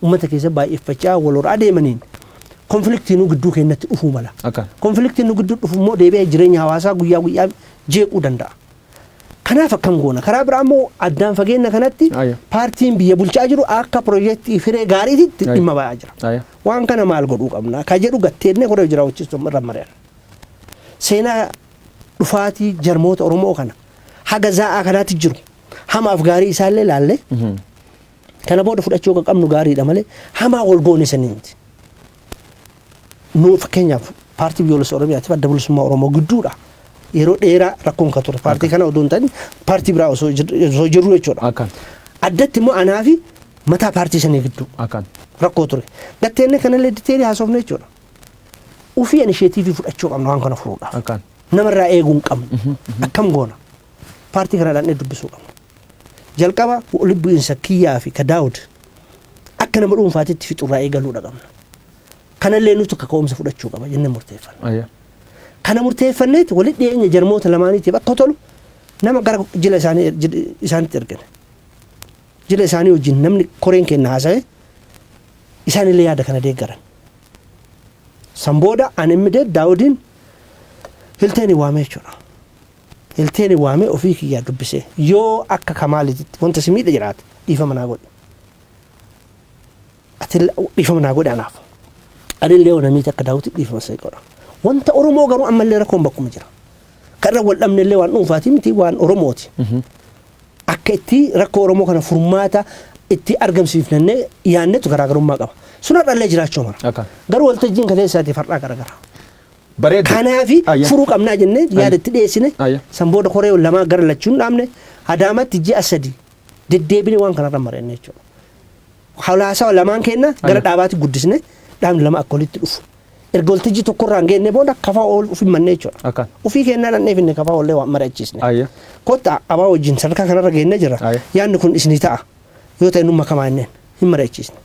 Uummata keessa baay'effachaa wal horaa deemaniin conflictiin nu gidduu keenyatti dhufuu mala. Conflictiin nu gidduu dhufu immoo deebi'ee jireenya hawaasaa guyyaa guyyaa jeequu danda'a. Kanaaf akkam goona? Karaa biraa immoo addaan fageenya kanatti paartiin biyya bulchaa jiru akka piroojeektii firee gaariitti dhimma ba'aa jira. Waan kana maal godhuu qabna? Ka jedhu gatteennee koree hojii raawwachiistuu irra mari'an. Seenaa dhufaatii jarmoota Oromoo kana haga zaa'aa kanaatti jiru hamaaf gaarii isaallee laallee, kana booda fudhachuu akka qabnu gaariidha malee hamaa wal goone sanii miti. Nu fakkeenyaaf Paartii Biyyoolessa Oromiyaatiif Adda Bilisummaa Oromoo gidduudha. Yeroo dheeraa rakkoon kan ture. Paartii kana odoo hin ta'in paartii biraa osoo jirru jechuudha. Addatti immoo anaa fi mataa paartii sanii gidduu rakkoo ture. Gatteennee kanallee detailii haasofne jechuudha. Ofii initiative fudhachuu qabna waan kana furuudhaaf. Namarraa eeguu hin qabnu. Akkam goona? Paartii kana dhaqnee dubbisuu qabna. Jalqaba walitti bu'iinsa kiyyaa fi ka Daawud akka nama dhuunfaatitti fixurraa eegaluudha qabna. Kanallee nutu kaka'umsa fudhachuu qaba jennee murteeffanna. Kana murteeffanneet walitti dhiyeenya jarmoota lamaaniitiif akka tolu nama gara jila isaanii isaanitti ergine. Jila isaanii wajjin namni koreen keenya haasa'e, isaanillee yaada kana deeggaran. San booda ani immediate Daawudiin Hilteen waamee jechuudha. Hilteen waamee ofii kiyyaa dubbisee, yoo akka Kamaaliititti wanta si miidhe jiraate dhiifama naa godhi. Ati dhiifama naa godhi anaaf. Anillee yoo namiiti akka Daawuditti dhiifama si godha. Wanta Oromoo garuu ammallee rakkoon bakkuma jira. Kan irra wal dhabne illee waan dhuunfaatii miti, waan Oromooti. Akka itti rakkoo Oromoo kana furmaata itti argamsiifnannee yaannetu garaagarummaa qaba. Sun har'allee jiraachuu mala. Garuu waltajjiin kaleessaatiif har'aa garagara. Bareedu. Kanaafi furuu qabnaa jennee yaada itti dhiyeessine. San booda koree lamaa gara lachuun dhaabne, Adaamaatti ji'a 3 deddeebine waan kanarra mari'anne jechuudha. Hawaasaa lamaan keenya gara dhaabaatti guddisne, dhaabni lama akka walitti dhufu. Erga waltajjii tokkorraa hin geenne booda kafaa ol ofii mannee jechuudha. Ofii keenyaa dhannee finne, kafaa ollee waan mari'achiisne. Kottaa abaa wajjin sadarkaa kanarra geennee jira. Yaadni kun isinii ta'a. Yoo ta'e nu makamaa jenneen hin mari'achiisne.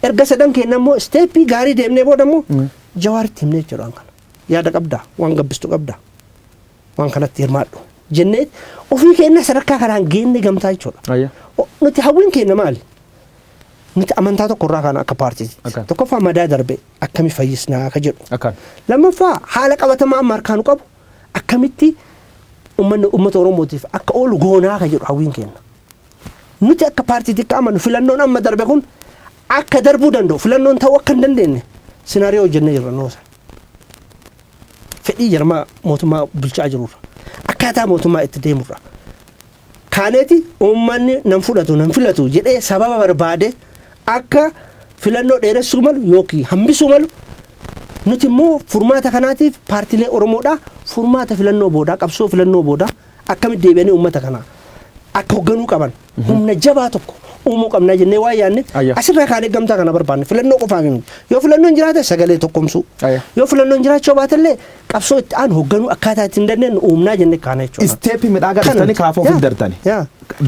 Erga sadan keenya immoo stepii gaarii deemnee booda immoo Jawaaritti himnee jechuudha waan kana. Yaada qabdaa, waan gabbistu qabdaa. Waan kanatti hirmaadhu. Jennee ofii keenya sadarkaa kanaan geenne gamtaa jechuudha. Nuti hawwiin keenya maali? Nuti amantaa tokko irraa kaana akka paartiitti. Tokkoffaa, madaa darbe akkami fayyisnaa ka jedhu. Lammaffaa, haala qabatamaa amma harkaa nu qabu akkamitti uummanni uummata Oromootiif akka oolu goonaa ka jedhu hawwiin keenya. Nuti akka paartiitti akka amanu, filannoon amma darbe kun akka darbuu danda'u, filannoon ta'uu akka hin dandeenye scenario hojjennee jirra noosa. Fedhii jarmaa mootummaa bulchaa jirurra, akkaataa mootummaa itti deemurra. Kaaneeti uummanni nan fudhatu, nan filatu jedhee sababa barbaade akka filannoo dheeressuu malu yookiin hambisuu malu, nuti immoo furmaata kanaatiif paartiilee Oromoodhaa furmaata filannoo boodaa, qabsoo filannoo boodaa akkamitti deebi'anii uummata kana akka hoogganuu qaban humna jabaa tokko uumuu qabnaa jennee waan yaadne asirraa kaanee gamtaa kana barbaanne. Filannoo qofaaf miti. Yoo filannoon jiraate sagalee tokkomsuu. Yoo filannoon jiraachuu baatellee qabsoo itti aanu hoogganuu akkaataa ittiin dandeenyu uumnaa jennee kaana jechuudha. Stepii midhaagaa dhuftanii kaafoo ofiif dartani.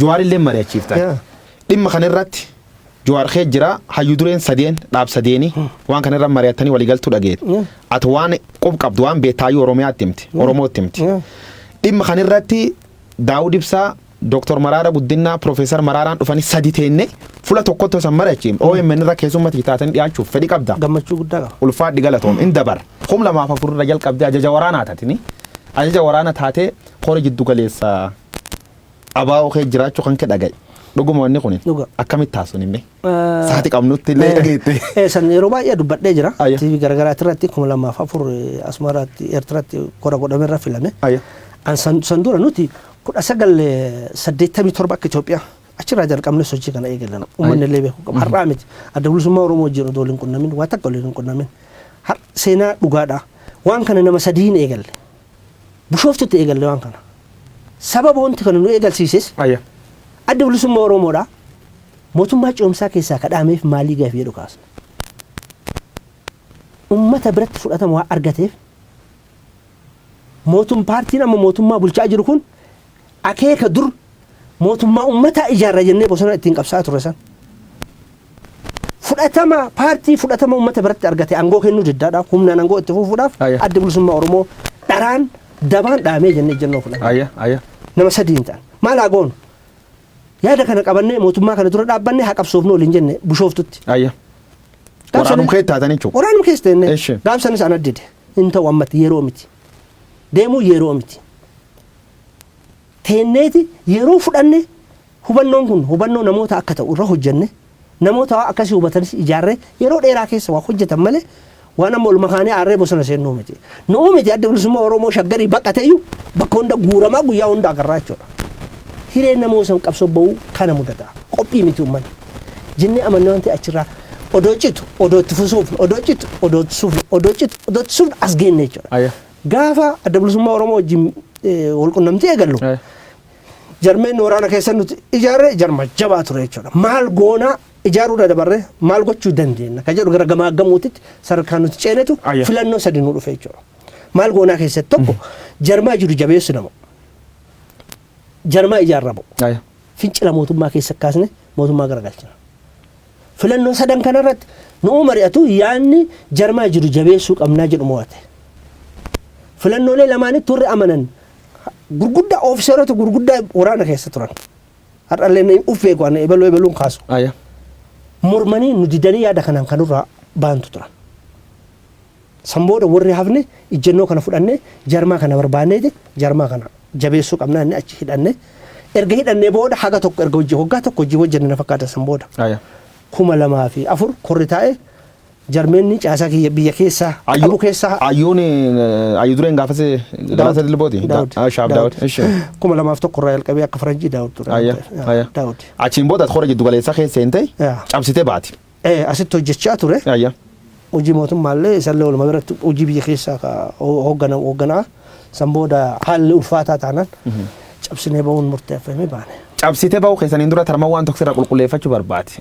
Jawaarillee mari'achiiftan. Dhimma kana irratti Jawaar kee jira, hayyu dureen sadeen dhaab sadeeni waan kana irra mari'attanii waliigaltuu dhageet. Ati waan qub qabdu, waan beektaayyuu Oromiyaatti himti. Oromootti himti. Dhimma kana irratti Daawud Ibsaa, Dooktor Maraara Guddinaa, Piroofeesar Maraaraan dhufanii sadi teenne fuula tokkotti osoo mari'achiifne OMN irra keessummatti taatanii dhiyaachuuf fedhii qabda. Gammachuu guddaa qaba. Ulfaadhi, galatoom in dabar. 2004 irra jalqabdee ajaja waraanaa taatini. Ajaja waraana taatee kora jiddu galeessa ABO kee jiraachuu kan kee dhagaye. Dhuguma wanni kun Dhuga. akkamitti taasisuun himme? Saati qabnutti illee dhageette. San yeroo baay'ee dubbadhee jira. TV garagaraati irratti 2004 Asmaraatti, Eertiraatti kora godhame irra filame. An san dura nuti 1987 akka Itoophiyaa achirraa jalqabne sochii kana eegalan. Uummanni illee beekuu qaba. Har'aa miti. Adda Bilisummaa Oromoo wajjin odoo waliin qunnamin, waa takka waliin hin qunnamin. Har seenaa dhugaadha. Waan kana nama sadiin eegalle. Bishooftutti eegalle waan kana. Sababa wanti kana nu eegalsiises Adda Bilisummaa Oromoodha. Mootummaa ce'umsaa keessaa kadhaameef maalii gaafii jedhu kaasne. Uummata biratti fudhatama waan argateef paartiin amma mootummaa bulchaa jiru kun akeeka dur mootummaa uummataa ijaarra jennee bosona ittiin qabsaa'aa turre san fudhatama paartii fudhatama uummata biratti argate aangoo kennuu diddaadhaaf, humnaan aangoo itti fufuudhaaf Adda Bilisummaa Oromoo dharaan dabaan dhaamee jennee ejjennoo fudhanne. Ayya ayya. Nama sadiin ta'an. Maal haa goonu? Yaada kana qabannee mootummaa kana dura dhaabbannee haa qabsoofnu waliin jenne Bishooftutti. Waraanum kee taatan jechuudha. Waraanum keessa teenne. Gaafsanis ana dide. Hin ta'u, ammatti yeroo miti. Deemuu yeroo miti. Teenneeti yeroo fudhanne, hubannoon kun hubannoo namoota akka ta'u irra hojjenne, namoota waa akkasii hubatanis ijaarree yeroo dheeraa keessa waa hojjetan malee waan amma olma kaanee aarree bosona seennuu miti. Nu'uu miti, Adda Bilisummaa Oromoo Shaggarii baqate iyyuu bakka hunda guuramaa guyyaa hunda agarraa jechuudha. Hireen namoota qabsoo ba'uu kana mudata. Qophii miti uummanni. Jennee amanne waan ta'e achirraa odoo citu odoo itti fusuufne, odoo citu odoo itti suufne, odoo citu odoo itti suufne as geenne jechuudha. Gaafa Adda Bilisummaa Oromoo wajjin wal qunnamtii eegallu, jarmeen waraana keessa nuti ijaarre jarma jabaa ture jechuudha. Maal goonaa, ijaaruu irra dabarree maal gochuu dandeenya ka jedhu gara gamaa gamuutitti sadarkaa nuti ceenetu filannoo sadi nu dhufe jechuudha. Maal goonaa keessatti tokko jarmaa jiru jabeessu, nama jarmaa ijaarramu fincila mootummaa keessa kaasne mootummaa garagalchina. Filannoo sadan kanarratti nu'uu mari'atu, yaadni jarmaa jiru jabeessuu qabnaa jedhu mo'ate. Filannoolee lamaanitti warri amanan gurguddaa, ofiseerota gurguddaa waraana keessa turan. Har'allee inni uf beeku ani ebaluu ebaluun kaasu. Mormanii nu didanii yaada kanaan kanurraa baantu turan. San booda warri hafne ijjennoo kana fudhannee jarmaa kana barbaanneeti jarmaa kana jabeessuu qabnaa inni achi hidhanne. Erga hidhannee booda haga tokko erga hojii waggaa tokko hojii hojjenne na fakkaata san booda. 2004 korri taa'e, jarmeenni caasaa kiyya biyya keessaa qabu keessaa. Ayyuun ayyuu dureen gaafas Galaasaa Dilbooti. Daawud. Shaab Daawud. Ishi. 2001 irraa jalqabee akka faranjii Daawud ture. Daawud. Achiin booda kora jiddu galeessaa keessa seentee cabsitee baati. Asitti hojjechaa ture. Hojii mootummaallee isallee waluma biratti hojii biyya keessaa ka hoogganamu hoogganaa. San booda haalli ulfaataa taanaan cabsinee ba'uun murteeffamee baane. Cabsitee ba'uu keessaniin dura tarma waan tokko sirra qulqulleeffachuu barbaade.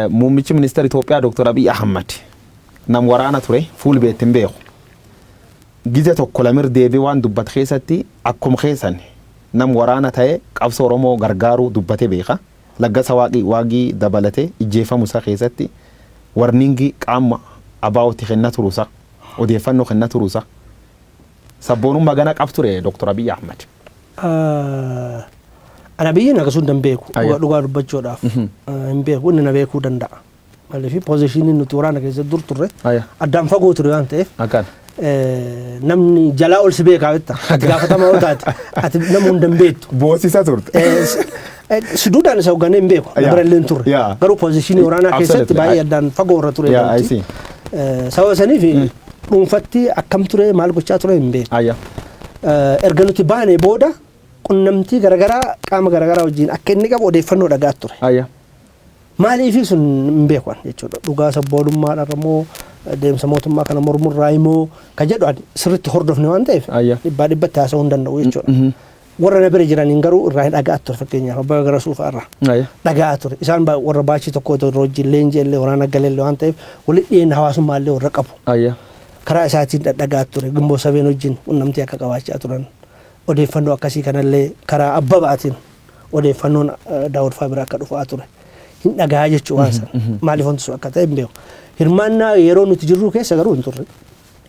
Muummichi ministeera Itoophiyaa Dr. Abiy Ahmad nam waraana ture fuul beetti hin beeku. Gize tokko lamir deebii waan dubbate keessatti akkuma keessan nam waraana ta'e qabsoo Oromoo gargaaruu dubbate beeka. Laggasa Waaqii Waagii dabalatee ijjeefamu isaa keessatti warning qaama ABO'tti kenna turuusa, odeeffannoo kenna turuusa, sabboonummaa gana qab ture Dr. Abiy Ahmad. Ana biyyi akkasuma hin beeku. Dhugaa dubbachuudhaaf hin beeku, inni na beekuu danda'a. Maaliif, positioniin nuti waraana keessatti dur turre addaan fagoo ture waan ta'eef namni jalaa ol si beekaa jetta. Ati gaafatamaa yoo taate ati nama hunda hin beektu. Boosisa turte. Suduudhaan isa hoogganee hin beeku. Na bira illee hin turre. Garuu positionii waraanaa keessatti baay'ee addaan fagoo irra ture. Sababa saniif dhuunfatti akkam ture, maal gochaa ture hin beeku. Erga nuti baane booda qunnamtii garaagaraa qaama garaagaraa wajjin akka inni qabu odeeffannoo dhagaa ture. Maaliif sun hin beeku jechuudha. Dhugaa sabboonummaadhaan immoo deemsa mootummaa kana mormurraa immoo ka jedhu ani sirriitti hordofne waan ta'eef dhibbaa dhibbatti haasa'uu hin danda'u jechuudha. Warra na bira jiraniin garuu irraa hin dhaga'aa ture, fakkeenyaaf Abbaa Garasuu fa'aa irraa dhaga'aa ture. Isaan warra baachii tokko otoo wajjin leenjii illee waraana galee illee waan ta'eef walitti dhiyeenya hawaasummaa illee warra qabu. Karaa isaatiin dhadhaga'aa ture. Gimboo sabeen wajjin qunnamtii akka qabaachaa turan. Odeeffannoo akkasii kanallee karaa Abbabaatiin odeeffannoon Daawud fa'aa bira akka dhufaa ture. Hin dhagahaa jechuu waan sana. Maaliif wanti sun akka ta'e hin beeku. Hirmaannaa yeroo nuti jirru keessa garuu hin turre.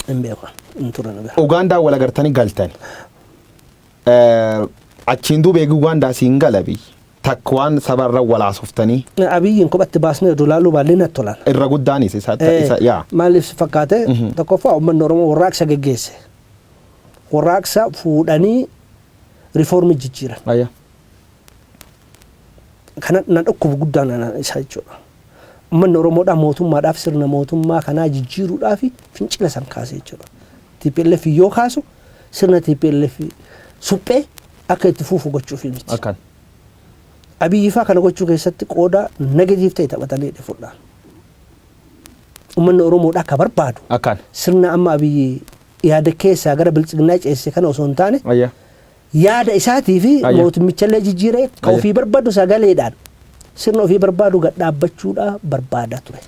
Hin beeku. Hin turre na bira. Ugaandaa wal agartanii galtan. Achiin duuba eegi Ugaandaa siin galabi. Takka waan sabarra walaasoftanii. Abiyyiin kophatti baasnee oduu laaluu baannee natti tolan. Irra guddaanis isa yaa. Maaliif si fakkaate? Tokkoffaa, uummanni Oromoo warraaqsa geggeesse. Warraaqsa fuudhanii riifoormii jijjiiran. Kana na dhukkubu guddaan isa jechuudha. Uummanni Oromoodhaa mootummaadhaaf sirna mootummaa kanaa jijjiiruudhaaf fincila san kaase jechuudha. TPLF yoo kaasu sirna TPLF suphee akka itti fufu gochuuf miti. Abiyyi faa kana gochuu keessatti qooda negative ta'e taphatanii fudhaan. Uummanni Oromoodhaa akka barbaadu sirna amma Abiyyi yaada keessaa gara biltsiginnaa ceesse kana osoo hin taane yaada isaatii fi mootummichallee jijjiiree ka ofii barbaadu sagaleedhaan sirna ofii barbaadu gad dhaabbachuudha barbaada ture.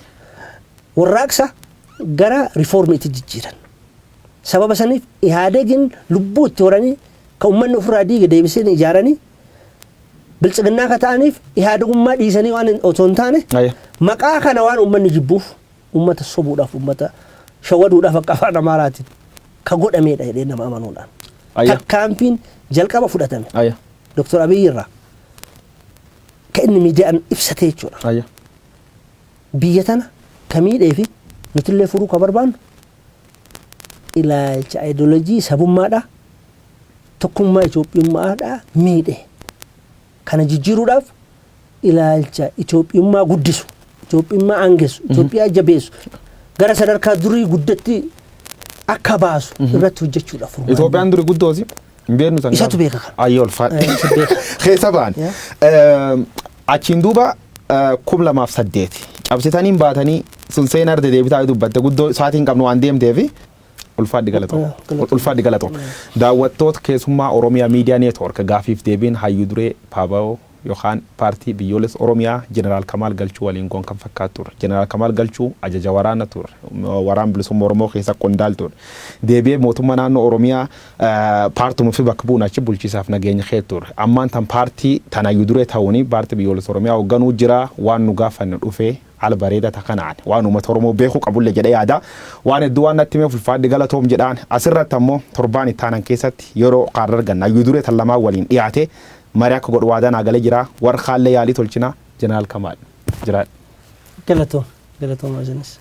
Warraaqsa gara riifoormiitti jijjiiran. Sababa saniif Ihaadegiin lubbuu itti horanii kan uummanni ofirraa diige deebisee ijaaranii biltsiginnaa ka ta'aniif Ihaadegummaa dhiisanii waan osoo hin taane maqaa kana waan uummanni jibbuuf uummata sobuudhaaf, uummata shawwaduudhaaf akka afaan Amaaraatiin ka godhameedha jedhee nama amanuudhaan. Tarkaanfiin jalqaba fudhatame Dr. Abiyyi irraa ka inni miidiyaan ibsate jechuudha. Biyya tana ka miidhee fi Nutillee furuu ka barbaannu ilaalcha ideoloojii sabummaadha, tokkummaa Itoophiyummaadha miidhe. Kana jijjiiruudhaaf ilaalcha Itoophiyummaa guddisu, Itoophiyummaa aangessu, Itoophiyaa jabeessu, gara sadarkaa durii guddatti akka baasu irratti hojjechuudhaaf furmaanni. Itoophiyaan duri guddoosi. Hin beeknu san. Isatu beeka kana. Ayyee, ulfaadhe. Isa beeka. Keessa ba'an. Achiin duuba 2008 cabsitanii baatanii sun seenaa arde deebitaa dubbatte, guddoo sa'aatiin qabnu waan deemteefi ulfaadhi, galatoo. Galatoo. Ulfaadhi, galatoo. Daawwattoota keessummaa Oromiyaa Miidiyaa Network, gaafiif deebiin hayyuu duree PABO yookaan Paartii Biyyoolessa Oromiyaa Jeneraal Kamaal Galchuu waliin goon kan fakkaatu ture. Jeneraal Kamaal Galchuu ajaja waraana ture. Waraan bilisummaa Oromoo keessa qondaal ture. Deebi'ee mootummaa naannoo Oromiyaa paartumuu fi bakka bu'uun achi bulchiisaaf nageenya kee ture. Ammaan tan paartii tan hayyuu duree ta'uuni Paartii Biyyoolessa Oromiyaa hoogganuu jira. Waan nu gaafanne dhufee haala bareedaa takkanaan waan uummata Oromoo beekuu qabullee jedhee yaada. Waan hedduu waan natti himeef ulfaadhi, galatoom jedhaan. Asirratti ammoo torbaan itti aanan keessatti yeroo kaarra arganna hayyuu duree tan lamaan waliin dhiyaate marii akka godhu waadaa naa galee jira. Warra kaallee yaalii tolchina. Jeneraal Kamaal, jiraadha. Galatoom, galatoom isinis.